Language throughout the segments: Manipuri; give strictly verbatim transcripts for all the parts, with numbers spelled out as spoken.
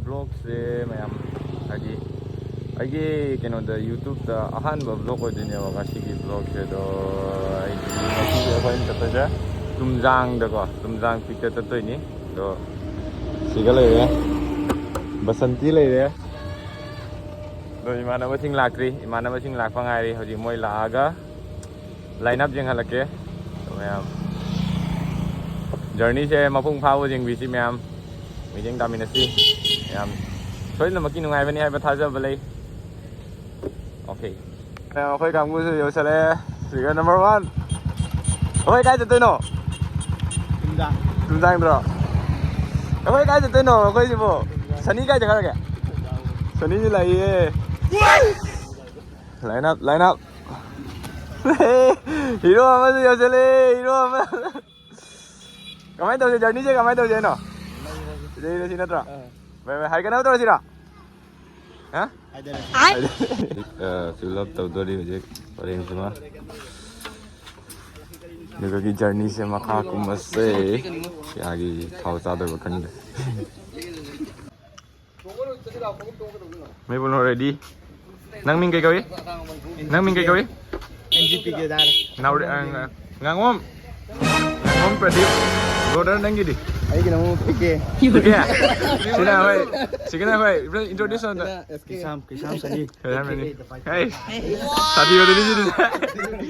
ꯕ꯭ꯂꯣꯛꯁꯦ ꯃꯌꯥꯝ, ꯍꯥꯏꯗꯤ, ꯑꯩꯒꯤ ꯀꯩꯅꯣꯗ, ꯌꯨꯇ꯭ꯌꯨꯕꯇ ꯑꯍꯥꯟꯕ ꯕ꯭ꯂꯣꯛ ꯑꯣꯏꯗꯣꯏꯅꯦꯕ ꯉꯁꯤꯒꯤ ꯕ꯭ꯂꯣꯛꯁꯦ꯫ ꯑꯗꯣ ꯑꯩ ꯉꯁꯤꯁꯦ ꯑꯩꯈꯣꯏꯅ ꯆꯠꯇꯣꯏꯁꯦ ꯇꯨꯝꯖꯥꯡꯗꯀꯣ, ꯇꯨꯝꯖꯥꯡ ꯄꯤꯛꯇ ꯆꯠꯇꯣꯏꯅꯤ꯫ ꯑꯗꯣ ꯁꯤꯒ ꯂꯩꯔꯦ, ꯕꯁꯟꯇꯤ ꯂꯩꯔꯦ꯫ ꯑꯗꯣ ꯏꯃꯥꯟꯅꯕꯁꯤꯡ ꯂꯥꯛꯇ꯭ꯔꯤ, ꯏꯃꯥꯟꯅꯕꯁꯤꯡ ꯂꯥꯛꯄ ꯉꯥꯏꯔꯤ꯫ ꯍꯧꯖꯤꯛ ꯃꯣꯏ ꯂꯥꯛꯑꯒ ꯂꯥꯏꯟ ꯑꯞ ꯌꯦꯡꯍꯜꯂꯛꯀꯦ꯫ ꯑꯗꯣ ꯃꯌꯥꯝ, ꯖꯔꯅꯤꯁꯦ ꯃꯄꯨꯡ ꯐꯥꯕ ꯌꯦꯡꯕꯤꯁꯤ ꯃꯌꯥꯝ, ꯃꯤꯠꯌꯦꯡ ꯇꯥꯃꯤꯟꯅꯁꯤ ꯃꯌꯥꯝ꯫ ꯁꯣꯏꯗꯅꯃꯛꯀꯤ ꯅꯨꯡꯉꯥꯏꯕꯅꯤ ꯍꯥꯏꯕ ꯊꯥꯖꯕ ꯂꯩ꯫ ꯑꯣꯀꯦ꯫ ꯑꯩꯈꯣꯏ ꯀꯥꯡꯕꯨꯁꯨ ꯌꯧꯁꯜꯂꯛꯑꯦ꯫ Figure number one. ꯑꯩꯈꯣꯏ ꯀꯥꯏ ꯆꯠꯇꯣꯏꯅꯣ? ꯇꯨꯝꯖꯥꯡ꯫ ꯇꯨꯝꯖꯥꯡꯗ꯭ꯔꯣ? ꯑꯩꯈꯣꯏ ꯀꯥꯏ ꯆꯠꯇꯣꯏꯅꯣ ꯑꯩꯈꯣꯏꯁꯤꯕꯣ? ꯁꯅꯤ ꯀꯥꯏ ꯆꯠꯈ꯭ꯔꯒꯦ? ꯁꯅꯤꯁꯨ ꯂꯥꯛꯏꯌꯦ꯫ Line up, line up. Hero ꯑꯃꯁꯨ ꯌꯧꯁꯜꯂꯦ, ꯍꯤꯔꯣ ꯑꯃ꯫ ꯀꯃꯥꯏꯅ ꯇꯧꯁꯦ? ꯖꯔꯅꯤꯁꯦ ꯀꯃꯥꯏꯅ ꯇꯧꯁꯦ ꯍꯥꯏꯅꯣ? ꯂꯩꯔꯁꯤ ꯅꯠꯇ꯭ꯔꯣ? ꯑꯥ꯫ ꯚꯥꯏ, ꯚꯥꯏ, ꯍꯥꯏꯒꯠꯅꯕ ꯇꯧꯔꯁꯤꯔꯣ? ꯍꯥ? ꯍꯥꯏꯗꯔꯁꯤ꯫ ꯐꯤꯜ ꯑꯞ ꯇꯧꯗꯣꯔꯤ ꯍꯧꯖꯤꯛ ꯄꯔꯦꯡꯁꯤꯃ꯫ ꯑꯗꯨꯗꯒꯤ ꯖꯔꯅꯤꯁꯦ ꯃꯈꯥ ꯀꯨꯝꯃꯁꯦ꯫ ꯀꯌꯥꯒꯤ ꯊꯥꯎ ꯆꯥꯗꯣꯏꯕ ꯈꯪꯗꯦ꯫ ꯃꯩꯕꯨꯜ ꯔꯦꯗꯤ꯫ ꯅꯪ ꯃꯤꯡ ꯀꯩ ꯀꯧꯏ? ꯅꯪ ꯃꯤꯡ ꯀꯩ ꯀꯧꯏ? And G P ꯀꯦꯗꯥꯔ꯫ ꯅꯥꯎꯔꯦ-, ꯑ, ꯉꯥ-, ꯉꯥꯉꯣꯝ꯫ ꯉꯥꯉꯣꯝ ꯄ꯭ꯔꯗꯤꯞ꯫ ꯕ꯭ꯔꯣꯗꯔ, ꯅꯪꯒꯤꯗꯤ? ꯑꯩꯒꯤꯅ ꯑꯃꯨꯛ ꯄꯤ ꯀꯦ꯫ P K? ꯁꯤꯅ ꯍꯣꯏ, ꯁꯤꯒꯤꯅ ꯍꯣꯏ, ꯏꯟꯇ꯭ꯔꯣꯗ꯭ꯌꯨꯁ ꯑꯣꯏꯅ꯫ ꯀꯤꯁꯥꯝ, ꯀꯤꯁꯥꯝ ꯁꯅꯤ꯫ ꯀꯩ ꯍꯥꯏꯔꯝꯃꯤꯅꯤ? ꯍꯩ, ꯁꯥꯊꯤꯕꯗꯨꯅꯤ ꯁꯤꯗꯤ꯫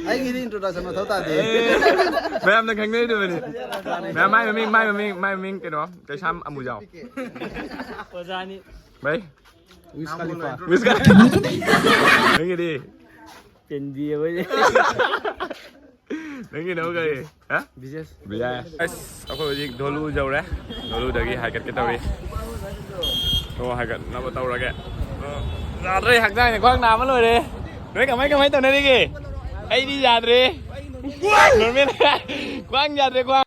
ꯑꯩꯒꯤꯗꯤ ꯏꯟꯇ꯭ꯔꯣꯗꯛꯁꯟ ꯃꯊꯧ ꯇꯥꯗꯦ꯫ ꯑꯦ, ꯃꯌꯥꯝꯅ ꯈꯪꯅꯩꯗꯨꯕꯨꯅꯤ꯫ ꯃꯌꯥꯝ ꯃꯥꯏ ꯃꯃꯤꯡ, ꯃꯥꯏ ꯃꯃꯤꯡ, ꯃꯥꯏ ꯃꯃꯤꯡ ꯀꯩꯅꯣ, ꯀꯩꯁꯥꯝ ꯑꯃꯨꯖꯥꯎ꯫ ꯑꯣꯖꯥꯅꯤ꯫ ꯚꯥꯏ꯫ ꯋꯤꯁ ꯈꯂꯤꯐꯥ꯫ ꯋꯤꯁ ꯈꯂꯤꯐꯥ꯫ ꯅꯪꯒꯤꯗꯤ? ꯄꯦꯟꯗꯤ ꯑꯩꯈꯣꯏꯗꯤ꯫ ꯅꯪꯒꯤꯅ ꯑꯃꯨꯛ ꯀꯔꯤ? ꯍꯥ? ꯕꯤꯖꯦꯁ꯫ ꯕꯤꯖꯦꯁ꯫ ꯑꯁ, ꯑꯩꯈꯣꯏ ꯍꯧꯖꯤꯛ ꯙꯣꯂꯨ ꯌꯧꯔꯦ꯫ ꯙꯣꯂꯨꯗꯒꯤ ꯍꯥꯏꯒꯠꯀꯦ ꯇꯧꯔꯤ꯫ ꯑꯣ, ꯍꯥꯏꯒꯠꯅꯕ ꯇꯧꯔꯒꯦ꯫ ꯑꯣ, ꯌꯥꯗ꯭ꯔꯦ, ꯍꯛꯆꯥꯡꯁꯦ ꯈ꯭ꯋꯥꯡ ꯅꯥꯕ ꯂꯣꯏꯔꯦ꯫ ꯅꯣꯏ ꯀꯃꯥꯏ, ꯀꯃꯥꯏ ꯇꯧꯅꯔꯤꯒꯦ? ꯑꯩꯗꯤ ꯌꯥꯗ꯭ꯔꯦ꯫ ꯅꯣꯔꯃꯦꯜ꯫ ꯈ꯭ꯋꯥꯡ ꯌꯥꯗ꯭ꯔꯦ, ꯈ꯭ꯋꯥꯡ꯫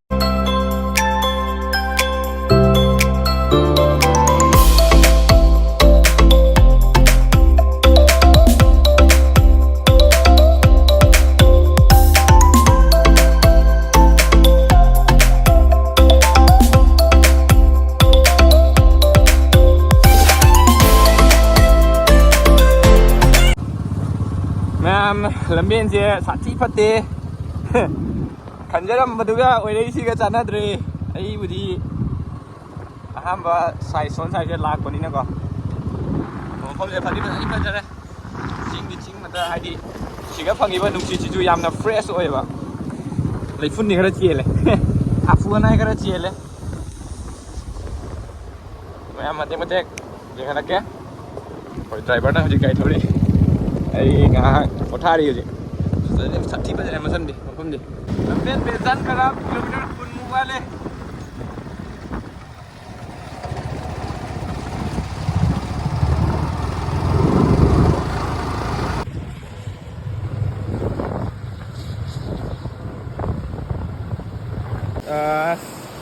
ꯂꯝꯕꯦꯟꯁꯦ ꯁꯥꯊꯤ ꯐꯠꯇꯦ꯫ ꯈꯟꯖꯔꯝꯕꯗꯨꯒ ꯑꯣꯏꯔꯛꯏꯁꯤꯒ ꯆꯥꯟꯅꯗ꯭ꯔꯦ꯫ ꯑꯩꯕꯨꯗꯤ ꯑꯍꯥꯟꯕ ꯁꯥꯏ ꯁꯣꯟ ꯁꯥꯏꯁꯦ ꯂꯥꯛꯄꯅꯤꯅꯀꯣ꯫ ꯃꯐꯝꯁꯦ ꯐꯗꯤ ꯐꯖꯅ ꯐꯖꯔꯦ꯫ ꯆꯤꯡꯗꯤ ꯆꯤꯡ ꯉꯥꯛꯇ, ꯍꯥꯏꯗꯤ ꯁꯤꯒ ꯐꯪꯉꯤꯕ ꯅꯨꯡꯁꯤꯠꯁꯤꯁꯨ ꯌꯥꯝꯅ ꯐ꯭ꯔꯦꯁ ꯑꯣꯏꯌꯦꯕ꯫ ꯂꯩꯐꯨꯟꯗꯤ ꯈꯔ ꯆꯦꯜꯂꯦ꯫ ꯍꯥꯐꯨ ꯑꯅꯥꯏ ꯈꯔ ꯆꯦꯜꯂꯦ꯫ ꯃꯌꯥꯝ ꯃꯇꯦꯛ ꯃꯇꯦꯛ ꯌꯦꯡꯍꯜꯂꯛꯀꯦ꯫ ꯑꯩꯈꯣꯏ ꯗ꯭ꯔꯥꯏꯚꯔꯅ ꯍꯧꯖꯤꯛ ꯒꯥꯔꯤ ꯊꯧꯔꯤ꯫ ꯑꯩ ꯉꯥꯏꯍꯥꯛ ꯄꯣꯊꯥꯔꯤ ꯍꯧꯖꯤꯛ꯫ ꯁꯥꯊꯤ ꯐꯖꯔꯦ ꯃꯁꯝꯗꯤ, ꯃꯐꯝꯗꯤ꯫ ꯂꯝꯐꯦꯜ ꯕꯦꯖꯟ ꯈꯔ ꯀꯤꯂꯣꯃꯤꯇꯔ ꯀꯨꯟꯃꯨꯛ ꯋꯥꯠꯂꯦ꯫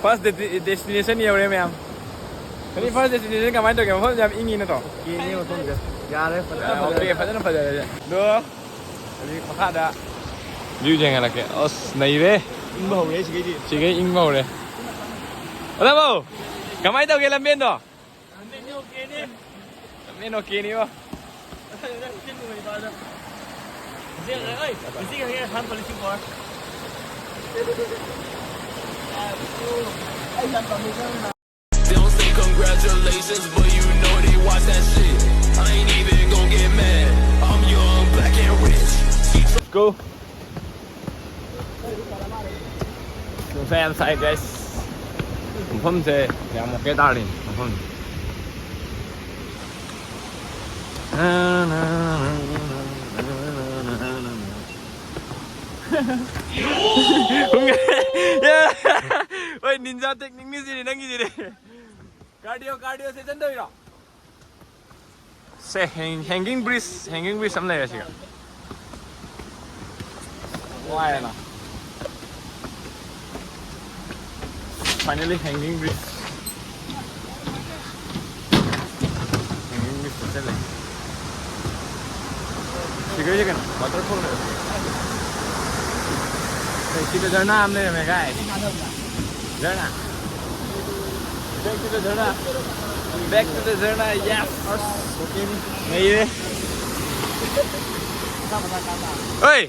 ꯐꯥꯔꯁ ꯗꯦꯁꯇꯤꯅꯦꯁꯟ ꯌꯧꯔꯦ ꯃꯌꯥꯝ꯫ ꯀꯔꯤ ꯐꯥꯔꯁ ꯗꯦꯁꯇꯤꯅꯦꯁꯟ ꯀꯃꯥꯏꯅ ꯇꯧꯒꯦ? ꯃꯐꯝꯁꯦ ꯌꯥꯝ ꯏꯪꯉꯤ ꯅꯠꯇ꯭ꯔꯣ? ꯀꯦꯅꯤ ꯃꯐꯝꯁꯦ꯫ ꯌꯥꯔꯦ, ꯐꯖꯅ ꯑꯣꯀꯦ, ꯐꯖꯔꯦ꯫ ꯐꯖꯅ ꯐꯖꯔꯦ꯫ ꯑꯗꯣ ꯍꯧꯖꯤꯛ ꯃꯈꯥꯗ ꯚ꯭ꯌꯨ ꯌꯦꯡꯍꯜꯂꯛꯀꯦ꯫ ꯑꯁ, ꯅꯩꯔꯦ꯫ ꯏꯪꯕ ꯍꯧꯔꯦ ꯁꯤꯒꯩꯗꯤ꯫ ꯁꯤꯒꯩ ꯏꯪꯕ ꯍꯧꯔꯦ꯫ ꯑꯣꯖꯥꯕꯧ, ꯀꯃꯥꯏꯅ ꯇꯧꯒꯦ ꯂꯝꯕꯦꯟꯗꯣ? ꯂꯝꯕꯦꯟꯗꯤ ꯑꯣꯀꯦꯅꯤ꯫ ꯂꯝꯕꯦꯟ ꯑꯣꯀꯦꯅꯤꯕꯣ꯫ ꯏꯆꯦ, ꯑꯩ, ꯏꯆꯦ, ꯑꯩ, ꯍꯥꯟ policy four. They don't say congratulations, but you know they watch that shit. I ain't even gon' get mad. I'm young, black and rich. Let's go. ꯅꯨꯡꯁꯥ ꯌꯥꯝ ꯁꯥꯏ, guys꯫ ꯃꯐꯝꯁꯦ ꯌꯥꯝ ꯑꯣꯀꯦ ꯇꯥꯔꯤ ꯃꯐꯝ꯫ ꯍꯣꯏ, ꯅꯤꯟꯖꯥ ꯇꯦꯛꯅꯤꯛꯅꯤ ꯁꯤꯗꯤ, ꯅꯪꯒꯤꯁꯤꯗꯤ꯫ ꯀꯥꯔꯗꯤꯑꯣ, ꯀꯥꯔꯗꯤꯑꯣ ꯁꯦꯁꯟ ꯇꯧꯔꯤꯔꯣ? ꯁꯦ, hang-, hanging bridge, hanging bridge ꯑꯃ ꯂꯩꯔꯦ ꯁꯤꯒ꯫ ꯋꯥꯏꯌꯦꯅ꯫ Finally, hanging bridge. Hanging bridge ꯆꯠꯂꯦ꯫ ꯁꯤꯒꯩꯁꯦ ꯀꯩꯅꯣ? Waterfall ꯂꯩꯔꯦ꯫ ꯑꯦ, ꯁꯤꯗ ꯖꯔꯅꯥ ꯑꯃ ꯂꯩꯔꯝꯃꯦ, guys꯫ ꯖꯔꯅꯥ꯫ Back to the ꯖꯔꯅꯥ꯫ Back to the ꯖꯔꯅꯥ, yes꯫ ꯑꯁ, okay ꯅꯤ꯫ ꯅꯩꯔꯦ꯫ Hey!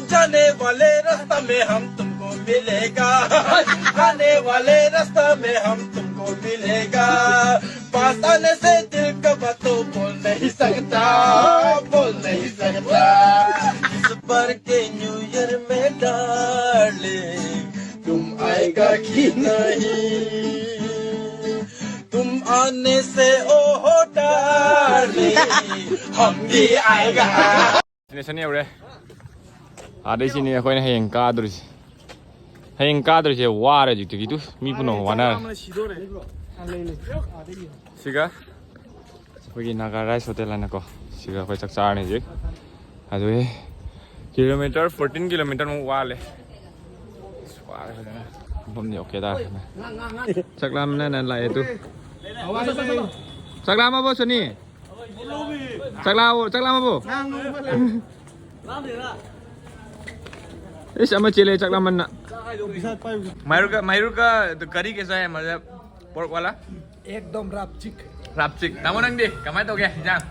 जाने वाले रास्ता में हम तुमको मिलेगा, आने वाले रास्ता में हम तुमको मिलेगा। पास आने से दिल का बात तो बोल नहीं सकता, बोल नहीं सकता। इस बार के न्यू ईयर में डार्लिंग, तुम आएगा कि नहीं? तुम आने से, ओ हो डार्लिंग, हम भी आएगा। Destination ꯌꯧꯔꯦ꯫ ꯑꯥꯗꯩ ꯁꯤꯅꯤ ꯑꯩꯈꯣꯏꯅ ꯍꯌꯦꯡ ꯀꯥꯗꯣꯔꯤꯁꯦ꯫ ꯍꯌꯦꯡ ꯀꯥꯗꯣꯔꯤꯁꯦ ꯋꯥꯔꯦ ꯍꯧꯖꯤꯛꯇꯒꯤ꯫ ꯇꯨ, ꯃꯤ ꯄꯨꯝꯅꯃꯛ ꯋꯥꯅꯔꯦ꯫ ꯁꯤꯒ ꯑꯩꯈꯣꯏꯒꯤ ꯅꯥꯒꯥ ꯔꯥꯏꯁ ꯍꯣꯇꯦꯜ ꯍꯥꯏꯅꯀꯣ, ꯁꯤꯒ ꯑꯩꯈꯣꯏ ꯆꯥꯛ ꯆꯥꯔꯅꯤ ꯍꯧꯖꯤꯛ꯫ ꯑꯗꯨꯒꯤ ꯀꯤꯂꯣꯃꯤꯇꯔ ꯐꯣꯔꯇꯤꯟ ꯀꯤꯂꯣꯃꯤꯇꯔꯃꯨꯛ ꯋꯥꯠꯂꯦ꯫ ꯑꯁ, ꯋꯥꯔꯦ ꯐꯖꯅ꯫ ꯃꯐꯝꯗꯤ ꯑꯣꯀꯦ ꯇꯥꯔꯦ꯫ ꯆꯥꯛ ꯂꯥꯝꯅꯅ ꯂꯥꯛꯑꯦ ꯇꯨ꯫ ꯆꯥꯛ ꯂꯥꯝꯃꯕꯣ ꯁꯣꯅꯤ? ꯆꯥꯛ ꯂꯥꯝꯃꯕꯣ? ꯆꯥꯛ ꯂꯥꯝꯃꯕꯣ? ꯏꯁ, ꯑꯃ ꯆꯦꯜꯂꯦ ꯆꯥꯛ ꯂꯥꯝꯃꯟꯅ꯫ मायरू का, मायरू का तो करी कैसा है, मतलब, पोर्क वाला? एकदम रापचिक। रापचिक। ꯇꯥꯃꯣ, ꯅꯪꯗꯤ ꯀꯃꯥꯏꯅ ꯇꯧꯒꯦ ꯏꯟꯖꯥꯡ?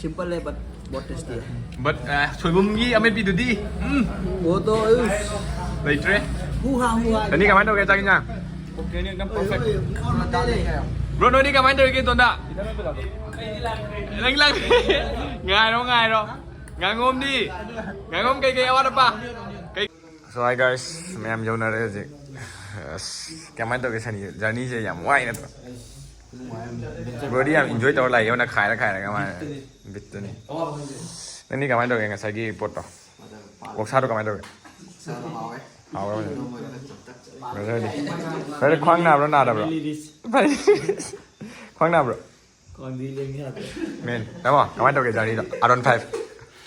Simple ꯂꯩ, but ꯕꯣꯠ ꯇꯦꯁꯇꯤ꯫ But, ꯑ, ꯁꯣꯏꯕꯨꯝꯒꯤ ꯑꯃꯦꯠꯄꯤꯗꯨꯗꯤ, ꯎꯝ꯫ ꯕꯣꯠꯇꯣ, ꯎꯁ꯫ ꯂꯩꯇ꯭ꯔꯦ꯫ ꯍꯨ ꯍꯥ, ꯍꯨ ꯍꯥ꯫ ꯅꯪꯗꯤ ꯀꯃꯥꯏꯅ ꯇꯧꯒꯦ ꯆꯥꯛ ꯏꯟꯖꯥꯡ? ꯑꯣꯀꯦꯅꯤ, ꯑꯦꯛꯗꯝ ꯄꯔꯐꯦꯛ꯫ ꯕ꯭ꯔꯣ, ꯅꯣꯏꯗꯤ ꯀꯃꯥꯏꯅ ꯇꯧꯔꯤꯒꯦ ꯏꯇꯣꯟꯗ? ꯅꯪ ꯂꯥꯛ-, ꯉꯥꯏꯔꯣ, ꯉꯥꯏꯔꯣ꯫ ꯉꯥꯉꯣꯝꯗꯤ? ꯉꯥꯉꯣꯝ ꯀꯩꯀꯩ ꯑꯋꯥꯠ ꯑꯄꯥ? ꯀꯩ- So, hi guys, ꯃꯌꯥꯝ ꯌꯧꯅꯔꯦ ꯍꯧꯖꯤꯛ꯫ ꯑꯁ, ꯀꯃꯥꯏꯅ ꯇꯧꯒꯦ ꯁꯅꯤ? ꯖꯔꯅꯤꯁꯦ ꯌꯥꯝ ꯋꯥꯏ ꯅꯠꯇ꯭ꯔꯣ? ꯕ꯭ꯔꯣꯗꯤ ꯌꯥꯝ ꯏꯟꯖꯣꯏ ꯇꯧꯔ ꯂꯥꯛꯑꯦ, ꯌꯥꯝꯅ ꯈꯥꯏꯔ ꯈꯥꯏꯔꯒ ꯃꯥꯅ꯫ ꯕꯤꯠꯇꯨꯅꯤ꯫ ꯅꯪꯗꯤ ꯀꯃꯥꯏꯅ ꯇꯧꯒꯦ ꯉꯁꯥꯏꯒꯤ ꯄꯣꯠꯇꯣ? ꯑꯣꯛꯁꯥꯗꯣ ꯀꯃꯥꯏꯅ ꯇꯧꯒꯦ? ꯍꯥꯎꯋꯦ꯫ ꯕ꯭ꯔꯗꯔꯗꯤ? ꯕ꯭ꯔꯗꯔ, ꯈ꯭ꯋꯥꯡ ꯅꯥꯕ꯭ꯔꯣ, ꯅꯥꯗꯕ꯭ꯔꯣ? ꯈ꯭ꯋꯥꯡ ꯅꯥꯕ꯭ꯔꯣ? ꯈ꯭ꯋꯥꯡꯗꯤ ꯂꯦꯡ ꯌꯥꯗ꯭ꯔꯦ꯫ ꯃꯦꯟ, ꯇꯥꯃꯣ, ꯀꯃꯥꯏꯅ ꯇꯧꯒꯦ ꯖꯔꯅꯤꯗꯣ? R one five,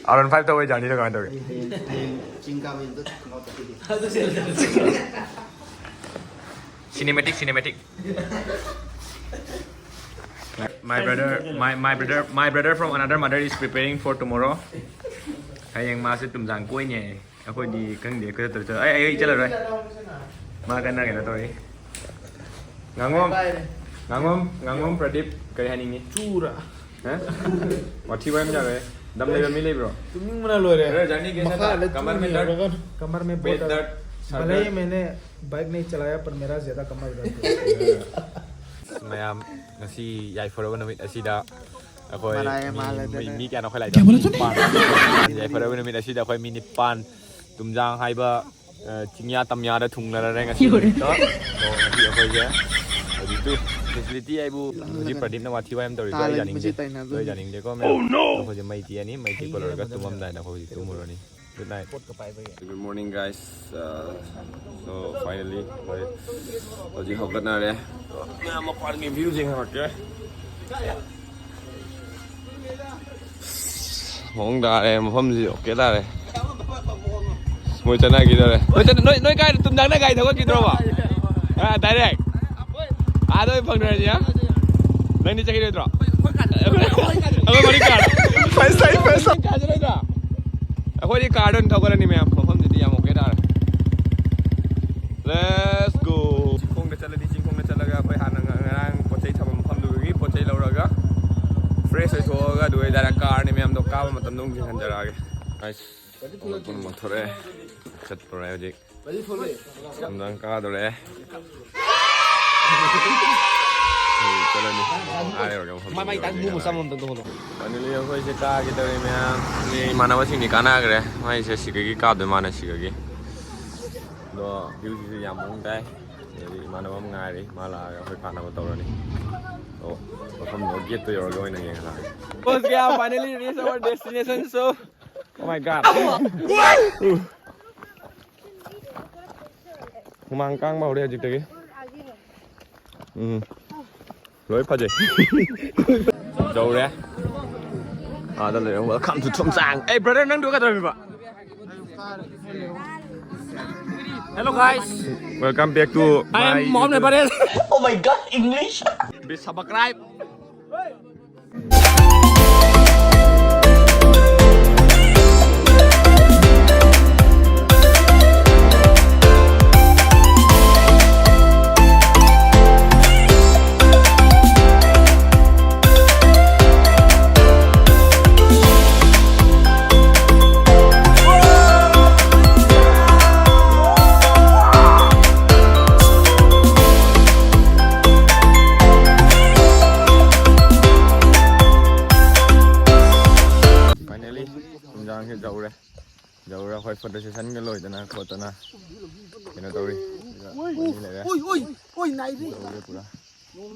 R one five ꯊꯧꯕꯩ ꯖꯔꯅꯤꯗꯣ ꯀꯃꯥꯏꯅ ꯇꯧꯒꯦ? ꯍꯌꯦꯡ, ꯍꯌꯦꯡ ꯆꯤꯡ ꯀꯥꯕ ꯌꯦꯡꯗꯣꯏ ꯈꯪꯍꯧꯗ꯭ꯔꯗꯤ꯫ ꯑꯗꯨ ꯆꯦꯜꯂꯦ, ꯑꯗꯨ ꯆꯦꯜꯂꯦ꯫ Cinematic, cinematic. My brother, my, my brother, my brother from another mother is preparing for tomorrow. ꯍꯌꯦꯡ ꯃꯥꯁꯦ ꯇꯨꯝꯖꯥꯡ ꯀꯣꯏꯅꯤ ꯍꯥꯏꯌꯦ꯫ ꯑꯩꯈꯣꯏꯗꯤ ꯈꯪꯗꯦ, ꯑꯩꯈꯣꯏ ꯆꯠꯇ꯭ꯔ ꯆꯠ-, ꯑꯩ, ꯑꯩ ꯆꯠꯂꯔꯣꯏ꯫ ꯃꯥ ꯀꯟꯅ ꯀꯩꯅꯣ ꯇꯧꯔꯤ꯫ ꯉꯥꯉꯣꯝ, ꯉꯥꯉꯣꯝ, ꯉꯥꯉꯣꯝ ꯄ꯭ꯔꯗꯤꯞ ꯀꯔꯤ ꯍꯥꯏꯅꯤꯡꯉꯤ? ꯆꯨꯔ꯫ ꯍꯥ? ꯋꯥꯊꯤ ꯋꯥꯔꯦꯝ ꯌꯥꯔꯣꯏ꯫ ꯗꯝ ꯂꯩꯕ ꯃꯤ ꯂꯩꯕ꯭ꯔꯣ? ꯇꯨꯝꯅꯤꯡꯕꯅ ꯂꯣꯏꯔꯦ꯫ ꯀꯃꯔ ꯃꯦ ꯗꯔꯗ, ꯀꯃꯔ ꯃꯦ ꯕꯣꯍꯨꯠ ꯗꯔꯗ, ꯁꯔ ꯗꯔꯗ꯫ ꯚꯂꯦ ꯍꯤ ꯃꯩꯅꯦ ꯕꯥꯏꯛ ꯅꯍꯤ ꯆꯂꯥꯌꯥ, ꯄꯔ ꯃꯦꯔꯥ ꯖ꯭ꯌꯥꯗꯥ ꯀꯃꯔ ꯗꯔꯗ ꯍꯨꯋꯥ꯫ ꯃꯌꯥꯝ, ꯉꯁꯤ ꯌꯥꯏꯐꯔꯕ ꯅꯨꯃꯤꯠ ꯑꯁꯤꯗ ꯑꯩꯈꯣꯏ ꯃꯔꯥꯏ ꯃꯤ, ꯃꯥꯜꯂꯗꯅ꯫ ꯃꯤ, ꯃꯤ ꯀꯌꯥꯅꯣ ꯑꯩꯈꯣꯏ ꯂꯥꯛꯏꯗꯣ? ꯀꯌꯥ ꯕꯣꯂꯥ ꯇꯨꯝꯅꯦ? ꯅꯤꯄꯥꯟ꯫ ꯌꯥꯏꯐꯔꯕ ꯅꯨꯃꯤꯠ ꯑꯁꯤꯗ ꯑꯩꯈꯣꯏ ꯃꯤ ꯅꯤꯄꯥꯟ ꯇꯨꯝꯖꯥꯡ ꯍꯥꯏꯕ, ꯑ, ꯆꯤꯡꯌꯥ ꯇꯝꯌꯥꯗ ꯊꯨꯡꯅꯔꯔꯦ ꯉꯁꯤ ꯅꯨꯃꯤꯠꯇꯣ꯫ ꯑꯗꯣ ꯉꯁꯤ ꯑꯩꯈꯣꯏꯁꯦ ꯍꯧꯖꯤꯛꯇꯨ ꯐꯦꯁꯤꯂꯤꯇꯤ ꯍꯥꯏꯕꯨ ꯍꯧꯖꯤꯛ ꯄ꯭ꯔꯗꯤꯞꯅ ꯋꯥꯊꯤ ꯋꯥꯌꯥꯝ ꯇꯧꯔꯤꯗꯣ ꯑꯩ ꯌꯥꯅꯤꯡꯗꯦ꯫ ꯑꯗꯣ ꯑꯩ ꯌꯥꯅꯤꯡꯗꯦꯀꯣ, ꯃꯌꯥꯝ꯫ ꯑꯩꯈꯣꯏꯁꯦ ꯃꯩ ꯇꯤꯛꯑꯅꯤ, ꯃꯩ ꯇꯤꯛꯄ ꯂꯣꯏꯔꯒ ꯇꯨꯝꯃꯝꯗꯥꯏꯗ ꯑꯩꯈꯣꯏ ꯍꯧꯖꯤꯛ ꯇꯨꯝꯃꯨꯔꯅꯤ꯫ Good night. Good morning, guys. Uh, so finally, ꯑꯩꯈꯣꯏ ꯍꯧꯖꯤꯛ ꯍꯧꯒꯠꯅꯔꯦ꯫ ꯃꯌꯥꯝ ꯃꯄꯥꯟꯒꯤ view ꯌꯦꯡꯍꯜꯂꯛꯀꯦ꯫ ꯃꯑꯣꯡ ꯇꯥꯔꯦ, ꯃꯐꯝꯁꯤ okay ꯇꯥꯔꯦ꯫ ꯃꯣꯏ ꯆꯠꯅꯈꯤꯗꯧꯔꯦ꯫ ꯅꯣꯏ ꯆꯠ-, ꯅꯣꯏ, ꯅꯣꯏ ꯀꯥꯏꯗ ꯇꯨꯝꯖꯥꯡꯅ ꯒꯥꯔꯤ ꯊꯧꯒꯠꯈꯤꯗ꯭ꯔꯣꯕ? ꯑ, direct? ꯑꯥꯗ ꯑꯣꯏꯅ ꯐꯪꯅꯔꯁꯤ, ꯍꯥ? ꯅꯪꯗꯤ ꯆꯠꯈꯤꯔꯣꯏꯗ꯭ꯔꯣ? ꯑꯩꯈꯣꯏ ꯃꯔꯤ ꯀꯥꯔ꯫ ꯐꯩ, ꯐꯩ, ꯐꯩ꯫ ꯀꯥꯔ ꯆꯠꯂꯣꯏꯗ꯭ꯔꯣ? ꯑꯩꯈꯣꯏꯗꯤ ꯀꯥꯔꯗ ꯑꯣꯏꯅ ꯊꯧꯒꯠꯂꯅꯤ, ꯃꯌꯥꯝ꯫ ꯃꯐꯝꯁꯤꯗꯤ ꯌꯥꯝ okay ꯇꯥꯔꯦ꯫ Let's go. ꯆꯤꯡꯈꯣꯡꯗ ꯆꯠꯂꯗꯤ, ꯆꯤꯡꯈꯣꯡꯗ ꯆꯠꯂꯒ ꯑꯩꯈꯣꯏ ꯍꯥꯟꯅ ꯉ-, ꯉꯔꯥꯡ ꯄꯣꯠ ꯆꯩ ꯊꯝꯕ ꯃꯐꯝꯗꯨꯗꯒꯤ ꯄꯣꯠ ꯆꯩ ꯂꯧꯔꯒ fresh ꯑꯣꯏꯊꯣꯛꯑꯒ ꯑꯗꯨꯒ direct ꯀꯥꯔꯅꯤ, ꯃꯌꯥꯝꯗꯣ ꯀꯥꯕ ꯃꯇꯝꯗ ꯑꯃꯨꯛ ꯌꯦꯡꯍꯟꯖꯔꯛꯑꯒꯦ꯫ Guys, ꯄꯨꯝꯅꯃꯛ ꯊꯣꯔꯛꯑꯦ꯫ ꯆꯠꯄ ꯍꯧꯔꯦ ꯍꯧꯖꯤꯛ꯫ ꯅꯨꯡꯗꯥꯡ ꯀꯥꯗꯣꯔꯦ꯫ ꯍꯧꯖꯤꯛ ꯆꯠꯂꯅꯤ꯫ ꯑꯥ ꯌꯧꯔꯒ ꯃꯐꯝ ꯃꯥꯏ ꯃꯥꯏ ꯇꯥꯡ ꯌꯧꯔꯒꯦ ꯃꯨ ꯃꯆꯥ ꯍꯥꯏꯔꯒꯦ꯫ ꯑꯃꯃꯝꯇꯪ ꯇꯧꯍꯜꯂꯣ꯫ Finally ꯑꯩꯈꯣꯏꯁꯦ ꯀꯥꯒꯦ ꯇꯧꯔꯦ ꯃꯌꯥꯝ꯫ ꯃꯤ ꯏꯃꯥꯟꯅꯕꯁꯤꯡꯗꯤ ꯀꯥꯟꯅꯈ꯭ꯔꯦ꯫ ꯃꯣꯏꯁꯦ ꯁꯤꯗꯒꯤ ꯀꯥꯗꯣꯏ ꯃꯥꯅ ꯁꯤꯗꯒꯤ꯫ ꯑꯗꯣ viewꯁꯤꯁꯨ ꯌꯥꯝ ꯃꯑꯣꯡ ꯇꯥꯏ꯫ ꯑꯗꯒꯤ ꯏꯃꯥꯟꯅꯕ ꯑꯃ ꯉꯥꯏꯔꯤ꯫ ꯃꯥ ꯂꯥꯛꯑꯒ ꯑꯩꯈꯣꯏ ꯀꯥꯟꯅꯕ ꯇꯧꯔꯅꯤ꯫ ꯑꯗꯣ ꯃꯐꯝꯗꯣ gateꯇꯣ ꯌꯧꯔꯒ ꯑꯣꯏꯅ ꯌꯦꯡꯍꯜꯂꯛꯑꯒꯦ꯫ Finally reach our destination, so Oh my God. ꯍꯨꯃꯥꯡ ꯀꯥꯡꯕ ꯍꯧꯔꯦ ꯍꯧꯖꯤꯛꯇꯒꯤ꯫ ꯎꯝ꯫ ꯂꯣꯏ ꯐꯖꯩ꯫ ꯌꯧꯔꯦ꯫ ꯑꯥꯗ ꯂꯩꯔꯦ꯫ Welcome to ꯊꯨꯝꯆꯥꯡ꯫ Hey, brother, ꯅꯪꯗꯨ ꯀꯩꯗꯧꯔꯝꯃꯤꯕ? Hello, guys. Welcome back to I am my Mohammed YouTube. Patel. Oh my God, English. Please subscribe. Photo ꯁꯦꯁꯟꯒ ꯂꯣꯏꯗꯅ ꯈꯣꯠꯇꯅ ꯀꯩꯅꯣ ꯇꯧꯔꯤ꯫ ꯑꯗꯨꯒ ꯃꯤ ꯂꯩꯔꯦ꯫ ꯇꯧꯔꯦ ꯄꯨꯔꯥ꯫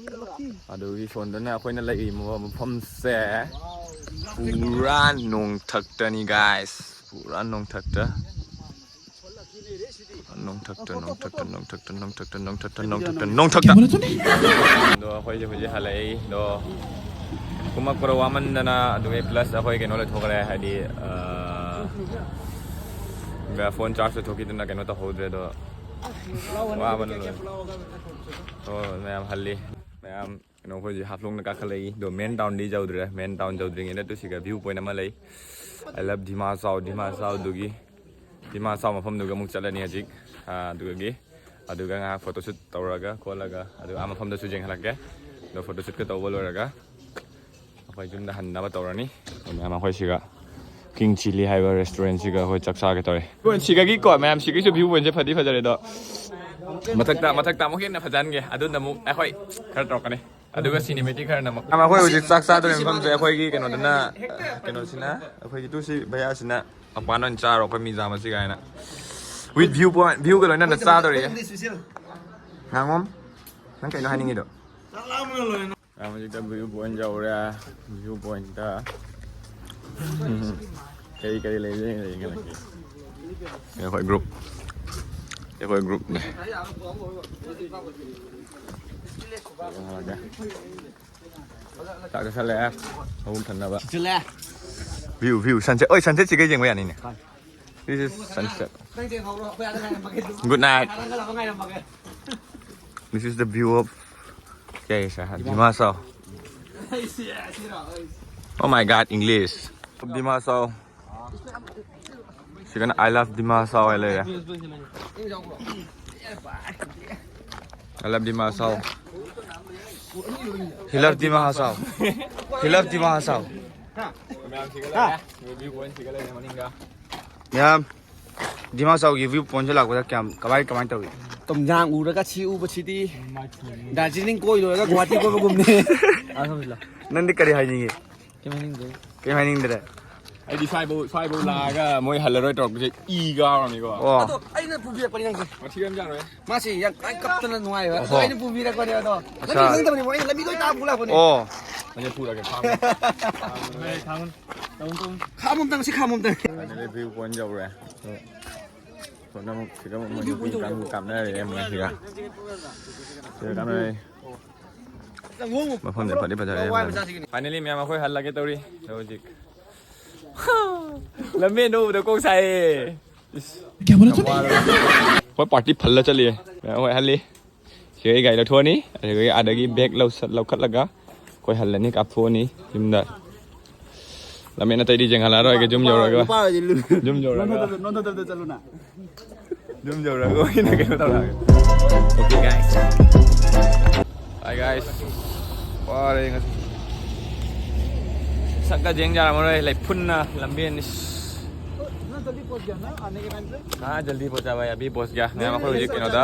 ꯑꯗꯨꯒꯤ ꯁꯣꯝꯗꯅ ꯑꯩꯈꯣꯏꯅ ꯂꯩꯔꯤꯕ ꯃꯐꯝꯁꯦ ꯄꯨꯔꯥ ꯅꯣꯡꯊꯛꯇꯅꯤ guys, ꯄꯨꯔꯥ ꯅꯣꯡꯊꯛꯇ꯫ ꯅꯣꯡꯊꯛꯇ, ꯅꯣꯡꯊꯛꯇ, ꯅꯣꯡꯊꯛꯇ, ꯅꯣꯡꯊꯛꯇ, ꯅꯣꯡꯊꯛꯇ, ꯅꯣꯡꯊꯛꯇ, ꯅꯣꯡꯊꯛꯇ, ꯅꯣꯡꯊꯛꯇ꯫ ꯑꯗꯣ ꯑꯩꯈꯣꯏꯁꯦ ꯍꯧꯖꯤꯛ ꯍꯜꯂꯛꯏ꯫ ꯑꯗꯣ ꯀꯨꯝꯃꯛꯄꯗ ꯋꯥꯃꯟꯗꯅ, ꯑꯗꯨꯒ plus ꯑꯩꯈꯣꯏ ꯀꯩꯅꯣ ꯂꯣꯏꯊꯣꯛꯈ꯭ꯔꯦ, ꯍꯥꯏꯗꯤ, ꯑ, ꯐꯣꯟ ꯆꯥꯔꯖ ꯂꯣꯏꯊꯣꯛꯈꯤꯗꯅ ꯀꯩꯅꯣ ꯇꯧꯍꯧꯗ꯭ꯔꯦ꯫ ꯑꯗꯣ ꯋꯥꯕꯅ ꯂꯣꯏꯔꯦ꯫ ꯑꯣ, ꯃꯌꯥꯝ ꯍꯜꯂꯤ꯫ ꯃꯌꯥꯝ ꯀꯩꯅꯣ, ꯑꯩꯈꯣꯏ ꯍꯧꯖꯤꯛ ꯍꯥꯐꯂꯣꯡꯗ ꯀꯥꯈꯠꯂꯛꯏ꯫ ꯑꯗꯣ main townꯗꯤ ꯌꯧꯗ꯭ꯔꯦ꯫ Main town ꯌꯧꯗ꯭ꯔꯤꯉꯩꯗ ꯇꯨ ꯁꯤꯒ view point ꯑꯃ ꯂꯩ꯫ I love ꯗꯤꯃꯥ ꯍꯥꯁꯥꯎ, ꯗꯤꯃꯥ ꯍꯥꯁꯥꯎꯗꯨꯒꯤ, ꯗꯤꯃꯥ ꯍꯥꯁꯥꯎ ꯃꯐꯝꯗꯨꯒ ꯑꯃꯨꯛ ꯆꯠꯂꯅꯤ ꯍꯧꯖꯤꯛ꯫ ꯑꯥ, ꯑꯗꯨꯒꯤ, ꯑꯗꯨꯒ ꯉꯥꯏꯍꯥꯛ photoshoot ꯇꯧꯔꯒ ꯈꯣꯠꯂꯒ, ꯑꯗꯨꯒ ꯑꯥ ꯃꯐꯝꯗꯁꯨ ꯌꯦꯡꯍꯜꯂꯛꯀꯦ꯫ ꯑꯗꯣ photoshootꯀ ꯇꯧꯕ ꯂꯣꯏꯔꯒ ꯑꯩꯈꯣꯏ ꯌꯨꯝꯗ ꯍꯟꯅꯕ ꯇꯧꯔꯅꯤ꯫ ꯑꯗꯣ ꯃꯌꯥꯝ ꯑꯩꯈꯣꯏ ꯁꯤꯒ King Chilli ꯍꯥꯏꯕ restaurantꯁꯤꯒ ꯑꯩꯈꯣꯏ ꯆꯥꯛ ꯆꯥꯒꯦ ꯇꯧꯔꯤ꯫ Point ꯁꯤꯒꯒꯤꯀꯣ, ꯃꯌꯥꯝ ꯁꯤꯒꯤꯁꯨ view pointꯁꯦ ꯐꯗꯤ ꯐꯖꯔꯦ, ꯑꯗꯣ ꯃꯊꯛꯇ, ꯃꯊꯛꯇ ꯑꯃꯨꯛ ꯍꯦꯟꯅ ꯐꯖꯍꯟꯒꯦ꯫ ꯑꯗꯨꯅ ꯑꯃꯨꯛ ꯑꯩꯈꯣꯏ ꯈꯔ ꯇꯧꯔꯛꯀꯅꯤ꯫ ꯑꯗꯨꯒ cinematic ꯈꯔꯅ ꯑꯃꯨꯛ ꯑꯩꯈꯣꯏ ꯍꯧꯖꯤꯛ ꯆꯥꯛ ꯆꯥꯗꯣꯔꯤꯕ ꯃꯐꯝꯁꯦ ꯑꯩꯈꯣꯏꯒꯤ ꯀꯩꯅꯣꯗꯅ, ꯀꯩꯅꯣꯁꯤꯅ, ꯑꯩꯈꯣꯏꯒꯤ ꯇꯨꯁꯤ ꯚꯩꯌꯥꯁꯤꯅ ꯃꯄꯥꯟꯗ ꯑꯣꯏꯅ ꯆꯥꯔꯣ, ꯑꯩꯈꯣꯏ ꯃꯤ ꯆꯥꯝꯃꯁꯤ ꯀꯥꯏꯅ꯫ With view point, viewꯒ ꯂꯣꯏꯅꯅ ꯆꯥꯗꯣꯔꯤꯌꯦ꯫ ꯉꯥꯉꯣꯝ, ꯅꯪ ꯀꯩꯅꯣ ꯍꯥꯏꯅꯤꯡꯉꯤꯗꯣ? ꯃꯌꯥꯝ ꯍꯧꯖꯤꯛꯇ view point ꯌꯧꯔꯦ꯫ View pointꯇ ꯀꯔꯤ ꯀꯔꯤ ꯂꯩꯕ꯭ꯔꯥ ꯌꯦꯡꯉ ꯂꯩꯒꯦ꯫ ꯑꯩꯈꯣꯏ group, ꯑꯩꯈꯣꯏ groupꯅꯦ꯫ ꯆꯥꯛ ꯆꯥꯁꯜꯂꯛꯑꯦ꯫ ꯑꯍꯨꯝ ꯊꯟꯅꯕ꯫ View, view, sunset. ꯑꯣꯏ, sunsetꯁꯤꯒ ꯌꯦꯡꯕ ꯌꯥꯅꯤꯅꯦ꯫ This is sunset. Good night. This is the view of, क्या है ऐसा? Dima Hasao. Oh my God, English. Dima Hasao. ꯁꯤꯒꯅ I love Dima Hasao ꯍꯥꯏ ꯂꯩꯔꯦ꯫ I love Dima Hasao. He love Dima Hasao. He love Dima Hasao. ꯃꯌꯥꯝ ꯗꯤꯃꯥ ꯍꯥꯁꯥꯎꯒꯤ view pointꯁꯦ ꯂꯥꯛꯄꯗ ꯀꯌꯥꯝ, ꯀꯃꯥꯏ, ꯀꯃꯥꯏꯅ ꯇꯧꯏ? ꯇꯨꯝꯖꯥꯡ ꯎꯔꯒ ꯁꯤ ꯎꯕꯁꯤꯗꯤ ꯗꯥꯔꯖꯤꯂꯤꯡ ꯀꯣꯏ ꯂꯣꯏꯔꯒ ꯒꯨꯋꯥꯍꯥꯇꯤ ꯀꯣꯏꯕꯒꯨꯝꯅꯤ꯫ ꯅꯪꯗꯤ ꯀꯔꯤ ꯍꯥꯏꯅꯤꯡꯉꯤ? ꯀꯩꯝ ꯍꯥꯏꯅꯤꯡꯗꯦ꯫ ꯀꯩꯝ ꯍꯥꯏꯅꯤꯡꯗ꯭ꯔꯦ? ꯑꯩꯗꯤ ꯁ꯭ꯋꯥꯏꯐꯧ ꯁ꯭ꯋꯥꯏꯐꯧ ꯂꯥꯛꯑꯒ ꯃꯣꯏ ꯍꯜꯂꯔꯣꯏ ꯇꯧꯔꯛꯄꯁꯦ ꯏ ꯀꯥꯔꯝꯅꯤꯀꯣ꯫ ꯑꯣ꯫ ꯑꯗꯣ ꯑꯩꯅ ꯄꯨꯕꯤꯔꯛꯄꯅꯤ ꯅꯪꯁꯦ꯫ ꯃꯊꯤ ꯑꯃ ꯆꯥꯔꯣꯏ꯫ ꯃꯥꯁꯤ ꯌꯥꯝ ꯀꯟꯅ ꯀꯞꯇꯅ ꯅꯨꯡꯉꯥꯏꯕ꯫ ꯑꯗꯣ ꯑꯣꯍꯣ꯫ ꯑꯩꯅ ꯄꯨꯕꯤꯔꯛꯄꯅꯦ ꯑꯗꯣ꯫ ꯑꯠꯆꯥ꯫ ꯅꯪ ꯈꯪꯗꯕꯅꯦ, ꯑꯩꯅ ꯂꯝꯕꯤꯗ ꯂꯣꯏ ꯇꯥꯛꯑ ꯄꯨ ꯂꯥꯛꯄꯅꯦ꯫ ꯑꯣ꯫ ꯑꯩꯅ ꯄꯨꯔꯒꯦ ꯈꯥꯝꯃꯣ꯫ ꯈꯥꯝ ꯑꯃꯨꯛꯇꯪ, ꯁꯤ ꯈꯥꯝ ꯑꯃꯨꯛꯇꯪ꯫ Finally view point ꯌꯧꯔꯦ꯫ ꯁꯣꯝꯗ ꯑꯃꯨꯛ ꯁꯤꯗ ꯑꯃꯨꯛ ꯃꯣꯏ ꯅꯨꯄꯤ ꯀꯥꯡ ꯀꯥꯞꯅꯔꯦ ꯃꯣꯏ ꯁꯤꯒ꯫ ꯁꯤꯗ ꯀꯥꯞꯅꯔꯦ꯫ ꯃꯐꯝꯁꯦ ꯐꯗꯤ ꯐꯖꯔꯦ ꯌꯥꯝꯅ꯫ Finally ꯃꯌꯥꯝ ꯑꯩꯈꯣꯏ ꯍꯜꯂꯒꯦ ꯇꯧꯔꯤ꯫ ꯑꯗꯣ ꯍꯧꯖꯤꯛ ꯂꯝꯕꯦꯟꯗꯣ ꯎꯕꯗ ꯀꯣꯛ ꯁꯥꯏꯌꯦ꯫ ꯏꯁ꯫ ꯌꯥꯝ ꯋꯥꯔꯦ꯫ ꯑꯩꯈꯣꯏ party ꯐꯜꯂ ꯆꯠꯂꯤꯌꯦ꯫ ꯃꯌꯥꯝ ꯑꯩꯈꯣꯏ ꯍꯜꯂꯤ꯫ ꯁꯤ ꯑꯩ ꯒꯥꯔꯤ ꯂꯧꯊꯣꯛꯑꯅꯤ꯫ ꯑꯗꯨꯗꯒꯤ ꯑꯥꯗꯒꯤ bag ꯂꯧꯁꯠ-, ꯂꯧꯈꯠꯂꯒ ꯑꯩꯈꯣꯏ ꯍꯜꯂꯅꯤ, ꯀꯥꯞꯊꯣꯛꯑꯅꯤ ꯌꯨꯝꯗ꯫ ꯂꯝꯕꯦꯟ ꯑꯇꯩꯗꯤ ꯌꯦꯡꯍꯜꯂꯔꯣꯏꯒꯦ, ꯌꯨꯝ ꯌꯧꯔꯒ꯫ ꯅꯨꯄꯥ ꯑꯣꯏꯔꯗꯤ ꯂꯨ-, ꯌꯨꯝ ꯌꯧꯔꯒ꯫ ꯅꯣꯟꯊꯗꯕ, ꯅꯣꯟꯊꯗꯕꯗ ꯆꯠꯂꯨꯅ꯫ ꯌꯨꯝ ꯌꯧꯔꯒ ꯑꯣꯏꯅ ꯀꯩꯅꯣ ꯇꯧꯔꯛꯑꯒꯦ꯫ Okay, guys. Hi, guys. ꯋꯥꯔꯦ ꯉꯁꯤ꯫ ꯁꯛꯀ ꯌꯦꯡ ꯌꯥꯔꯝꯃꯔꯣꯏ, ꯂꯩꯐꯨꯟꯅ ꯂꯝꯕꯦꯟ꯫ ꯏꯁ꯫ हाँ, जल्दी पहुंच गया। मैं यहाँ पर ꯍꯧꯖꯤꯛ ꯀꯩꯅꯣꯗ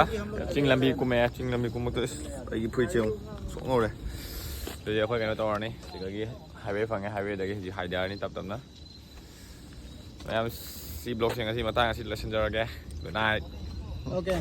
ꯆꯤꯡ ꯂꯝꯕꯤ ꯀꯨꯝꯃꯛꯑꯦ꯫ ꯆꯤꯡ ꯂꯝꯕꯤ ꯀꯨꯝꯃꯛꯇ ꯏꯁ, ꯑꯩꯒꯤ ꯐꯨꯔꯤꯠꯁꯦ ꯑꯃꯨꯛ ꯁꯣꯛꯍꯧꯔꯦ꯫ ꯑꯗꯨꯗꯤ ꯑꯩꯈꯣꯏ ꯀꯩꯅꯣ ꯇꯧꯔꯅꯤ꯫ ꯁꯤꯗꯒꯤ highway ꯐꯪꯉꯦ, highway ꯗꯒꯤ ꯍꯧꯖꯤꯛ ꯍꯥꯏꯊꯔꯅꯤ ꯇꯞ ꯇꯞꯅ꯫ ꯃꯌꯥꯝ, ꯁꯤ vlog ꯁꯦ ꯉꯁꯤ ꯃꯇꯥꯡ ꯑꯁꯤ ꯂꯣꯏꯁꯤꯟꯖꯔꯒꯦ꯫ Good night. Okay.